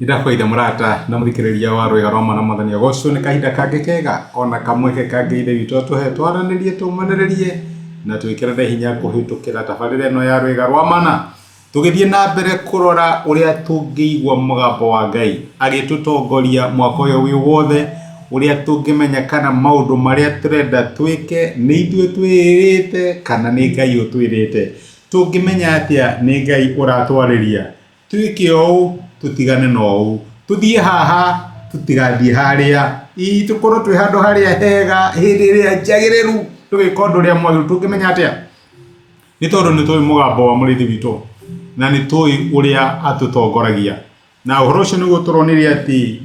Nĩndakũgeithia mũrata na mũthikĩrĩria wa rwĩga rwa mwana mwathani agocwo nĩ kahinda kangĩ kega ona kamweke kangĩ ithe witũ atũhe twaranĩrie tũmanĩrĩrie na twĩkĩrane hinya kũhĩtũkĩra tabarĩra ĩno ya rwĩga rwa mana tũgĩthiĩ na mbere kũrora ũrĩa tũngĩigua mũgambo wa Ngai agĩtũtongoria mwaka ũyũ wĩ wothe ũrĩa tũngĩmenya kana maũndũ marĩa tũrenda twĩke nĩ ithuĩ twĩĩrĩte kana nĩ Ngai ũtwĩrĩte. Tũngĩmenya atĩa nĩ Ngai ũratwarĩria? Twĩke ũũ, tũtigane na ũũ, tũthiĩ haha, tũtigathiĩ harĩa, ii tũkorwo twĩ handũ harĩa hega, hĩndĩ ĩrĩa njagĩrĩru, tũgĩka ũndũ ũrĩa mwagĩrĩru. Tũngĩmenya atĩa? Nĩ tondũ nĩ tũĩ mũgambo wa mũrĩithi witũ, na nĩ tũĩ ũrĩa atũtongoragia. Na ũhoro ũcio nĩguo tũronire atĩ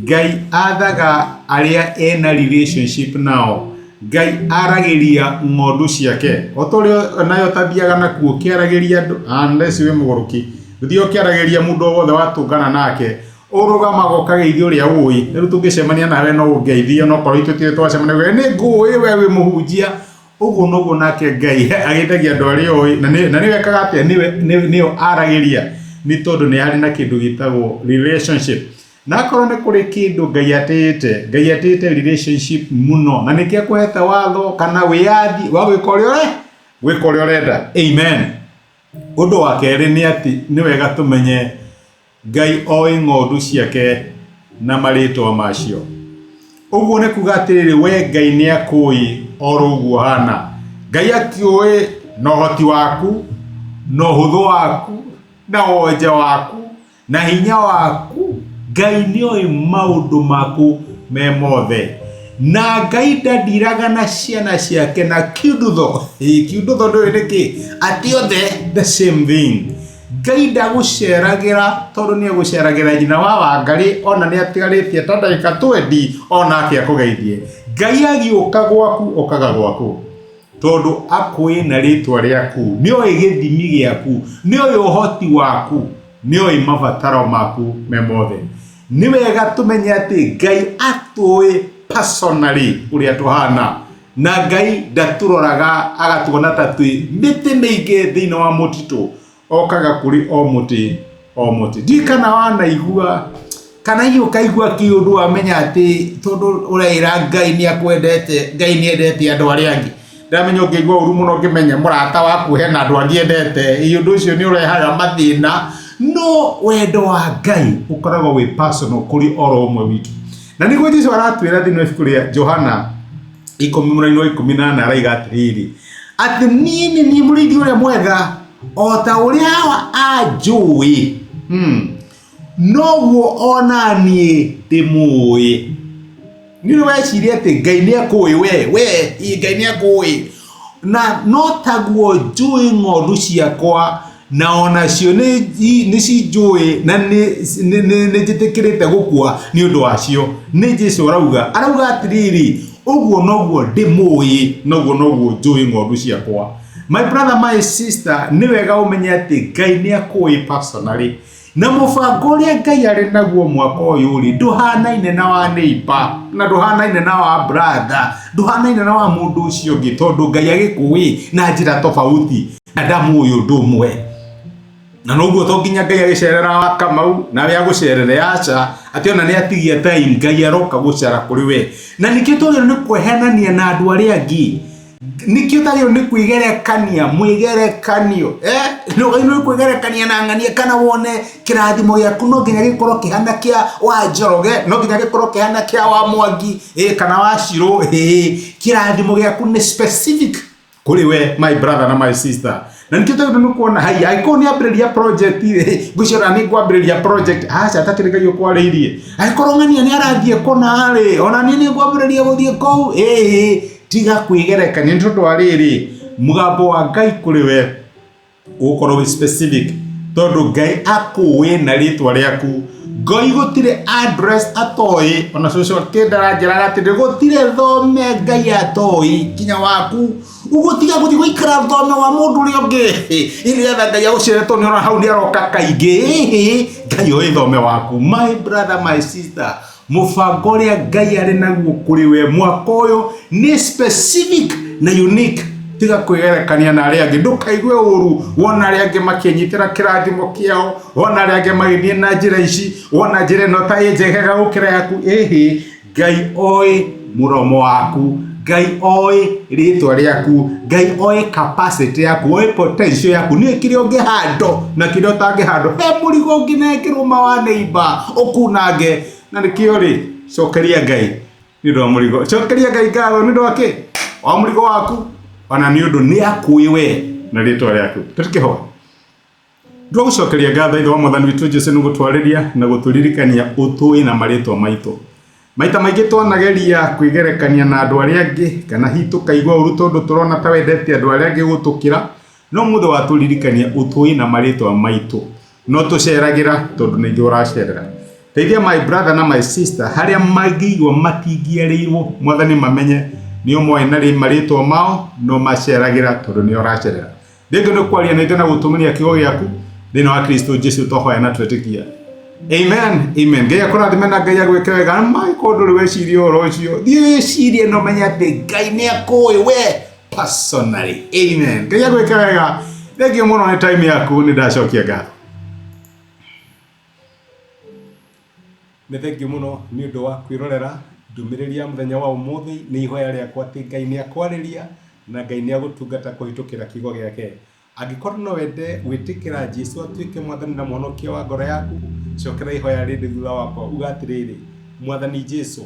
Ngai athaga arĩa ena relationship nao. Ngai aragĩria ng'ondu ciake. O ta ũrĩa nayo ũtathiaga nakuo ũkĩaragĩria andũ, unless wĩ mũgũrũki, ndũthiaga ũkĩaragĩria mũndũ o wothe watũngana nake, ũrũgamaga ũkageithia ũrĩa ũĩ. Rĩu tũngĩcemania nawe no ũngeithie onokorwo ithuĩ tũtirĩ twacemania, uge nĩ ngũĩ we wĩ mũhunjia. Ũguo noguo nake Ngai agĩtagia andũ arĩa oĩ, na nĩwe ekaga atĩa? Nĩwe nĩo aragĩria, nĩ tondũ nĩ harĩ na kĩndũ gĩtagwo relationship. Na akorwo nĩ kũrĩ kĩndũ Ngai atĩĩte, Ngai atĩĩte relationship mũno, na nĩkĩo akũhete watho kana wĩyathi wa gwĩka ũrĩa ũre gwĩka ũrĩa ũrenda. Amen. Ũndũ wa kerĩ nĩ atĩ nĩ wega tũmenye Ngai oĩ ng'ondu ciake na marĩtwa macio. Ũguo nĩ kuga atĩrĩrĩ, we Ngai nĩ akũĩ oro ũguo ũhana. Ngai akĩũĩ na ũhoti waku, na ũhũthũ waku, na wonje waku, na hinya waku. Ngai nĩ oĩ maũndũ maku me mothe. Na Ngai ndandiraga na ciana ciake na kiundutho. Ĩĩ, kiundutho ndũĩ nĩ kĩ? Atĩ othe the same thing. Ngai ndagũceragĩra tondũ nĩ egũceragĩra nyina wa Wangarĩ ona nĩ atigarĩtie ta ndagĩka twendi onake akũgeithie. Ngai agĩũka gwaku okaga gwaku tondũ akũĩ na rĩtwa rĩaku, nĩoĩ gĩthimi gĩaku, nĩoĩ ũhoti waku, nĩoĩ mabataro maku me mothe. Nĩ wega tũmenye atĩ Ngai atũĩ personally ũrĩa tũhana na Ngai ndatũroraga agatuona ta twĩ mĩtĩ mĩingĩ thĩinĩ wa mũtitũ, okaga kũrĩ o mũtĩ o mũtĩ. Ndiũĩ kana wanaigua kana hihi ũkaigua kĩũndũ wamenya atĩ tondũ ũreĩra Ngai nĩ akwendete, Ngai nĩ endete andũ arĩa angĩ. Ndamenya ũngĩigua ũru mũno ũngĩmenya mũrata waku hena andũ angĩ endete, ĩ ũndũ ũcio nĩ ũrehaga mathĩna. No wendo wa Ngai ũkoragwo wĩ personal kũrĩ oro ũmwe witũ. Na nĩguo Jesu aratwĩra thĩinĩ wa ibuku rĩa Johana ikũmi mũraini wa 14 araiga atĩrĩrĩ, atĩ niĩ nĩ niĩ mũrĩithi ũrĩa mwega, o ta ũrĩa Awa anjũĩ, noguo o na niĩ ndĩmũĩ. Nĩ ũrĩ weciria atĩ Ngai nĩ akũĩ we, we, ĩ Ngai nĩ akũĩ. Na no taguo njũĩ ng'ondu ciakwa na onacio nĩ cinjũĩ na nĩ njĩtĩkĩrĩte gũkua nĩ ũndũ wacio. Nĩ Jesu arauga, arauga atĩrĩrĩ, ũguo noguo ndĩmũĩ, noguo noguo njũĩ ng'ondu ciakwa. My brother, my sister, nĩ wega ũmenye atĩ Ngai nĩ akũĩ personally. Na mũbango ũrĩa Ngai arĩ naguo mwaka ũyũ rĩ, ndũhanaine na wa neighbor, na ndũhanaine na wa brother, ndũhanaine na wa mũndũ ũcio ũngĩ, tondũ Ngai agĩkũĩ na njĩra tofauti na ndamũĩ ũndũ ũmwe. Na noguo to nginya Ngai agĩcerera wa Kamau nawe agũcerere, aca, atĩ ona nĩ atigia time Ngai aroka gũcera kũrĩ we. Na nĩkĩo twagĩrĩirwo nĩ kweheranania na andũ arĩa angĩ. Nĩkĩo ũtagĩrĩirwo nĩ kwĩgerekania, mwĩgerekanio, eh? Ndũgagĩrĩirwo nĩ kwĩgerekania na ng'ania kana wone kĩrathimo gĩaku no nginya gĩkorwo kĩhana kĩa wa Njoroge, no nginya gĩkorwo kĩhana kĩa wa Mwangi, ĩ, kana wa Shirũ, ĩ, kĩrathimo gĩaku nĩ specific kũrĩ we my brother na my sister. Na nĩkĩo ũtagĩrĩirwo nĩ kuona haiya, angĩkorwo nĩ ambĩrĩria project rĩ, ngwĩciria ona nĩ ngwambĩrĩria project, aca atakĩrĩ Ngai ũkwarĩirie. Angĩkorwo ng'ania nĩ arathiĩ kũna rĩ, ona niĩ nĩ ngwambĩrĩria gũthiĩ kũu, ĩĩ, tiga kwĩgerekania nĩ tondũ wa rĩrĩ, mũgambo wa Ngai kũrĩ we ũgũkorwo wĩ specific tondũ Ngai akũĩ na rĩtwa rĩaku. Ngai gũtirĩ address atoĩ, ona cũcũ akĩnda aranjĩraga atĩrĩ gũtirĩ thome Ngai atoĩ kinya waku. Ũguo tiga gũthiĩ gũikara thome wa mũndũ ũrĩa ũngĩ nĩgetha Ngai agũcere tondũ nĩona hau nĩaroka kaingĩ. Ngai oĩ thome waku. My brother, my sister, mũbango ũrĩa Ngai arĩ naguo kũrĩ we mwaka ũyũ nĩ specific na unique. Tiga kwĩgerekania na arĩa angĩ. Ndũkaigue ũru wona arĩa angĩ makĩnyitĩra kĩrathimo kĩao, wona arĩa angĩ magĩthiĩ na njĩra ici, wona njĩra ĩno ta ĩ njegega gũkĩra yaku. Ĩhĩ, Ngai oĩ mũromo waku, Ngai oĩ rĩtwa rĩaku, Ngai oĩ capacity yaku, oĩ potential yaku, nĩ kĩrĩa ũngĩhandwo na kĩrĩa ũtangĩhandwo. He mũrigo ũngĩnengerwo ma wa neighbor ũkunange, na nĩkĩo rĩ, cokeria Ngai nĩ ũndũ wa mũrigo, cokeria Ngai ngatho nĩ ũndũ wa kĩ? Wa mũrigo waku, ona nĩ ũndũ nĩ akũĩ we na rĩtwa rĩaku. Tũtikĩhoe. Twagũcokeria ngatho Ithe wa Mwathani witũ Jesu nĩ gũtwarĩria na gũtũririkania ũtũĩ na marĩtwa maitũ. Maita maingĩ twanageria kwĩgerekania na andũ arĩa angĩ kana hihi tũkaigua ũru tondũ tũrona ta wendete andũ arĩa angĩ gũtũkĩra, no ũmũthĩ watũririkania ũtũĩ na marĩtwa maitũ. No tũceragĩra tondũ nĩ ithuĩ ũracerera. Teithia my brother na my sister harĩa mangĩigua matingĩarĩirwo, Mwathani mamenye nĩ ũmoĩ na marĩtwa mao no maceragĩra tondũ nĩ ũracerera. Rĩngĩ nĩ kwaria na ithuĩ na gũtũmĩria kiugo gĩaku thĩinĩ wa Kristo Jesu twahoya na twetĩkia. Amen. Amen. Ngai akũrathime na Ngai agwĩke wega. Mangĩkorwo ndũrĩ weciria ũhoro ũcio, thiĩ wĩcirie na ũmenye atĩ Ngai nĩ akũĩ we personally. Amen. Ngai agwĩke wega. Thengiũ mũno nĩ time yaku, nĩ ndacokia ngatho. Nĩ thengiũ mũno nĩ ũndũ wa kwĩrorera ndũmĩrĩri ya mũthenya wa ũmũthĩ. Nĩ ihoya rĩakwa atĩ Ngai nĩ akwarĩria na Ngai nĩ agũtungata kũhĩtũkĩra kiugo gĩake. Angĩkorwo no wende gwĩtĩkĩra Jesu atuĩke Mwathani na Mũhonokia wa ngoro yaku, cokera ihoya rĩrĩ thutha wakwa, uga atĩrĩrĩ, Mwathani Jesu,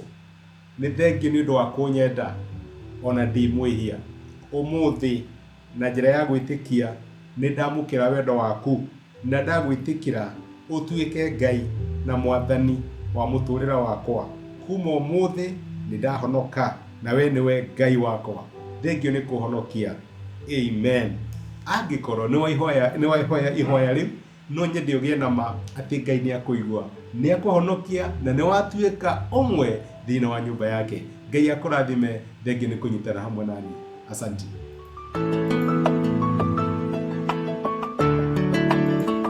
nĩ thengiũ nĩ ũndũ wa kũnyenda ona ndĩ mwĩhia. Ũmũthĩ na njĩra ya gwĩtĩkia nĩ ndamũkĩra wendo waku. Na ndagwĩtĩkĩra ũtuĩke Ngai na Mwathani wa mũtũũrĩre wakwa. Kuuma ũmũthĩ nĩ ndahonoka, na wee nĩwe Ngai wakwa. Thengiũ nĩ kũhonokia. Amen. Angĩkorwo nĩ wahoya ihoya rĩu, no nyende ũgĩe na ma atĩ Ngai nĩ akũigua, nĩ akũhonokia na nĩ watuĩka ũmwe thĩinĩ wa nyũmba yake. Ngai akũrathime. Thengiũ nĩ kũnyitana hamwe naniĩ. Asanti.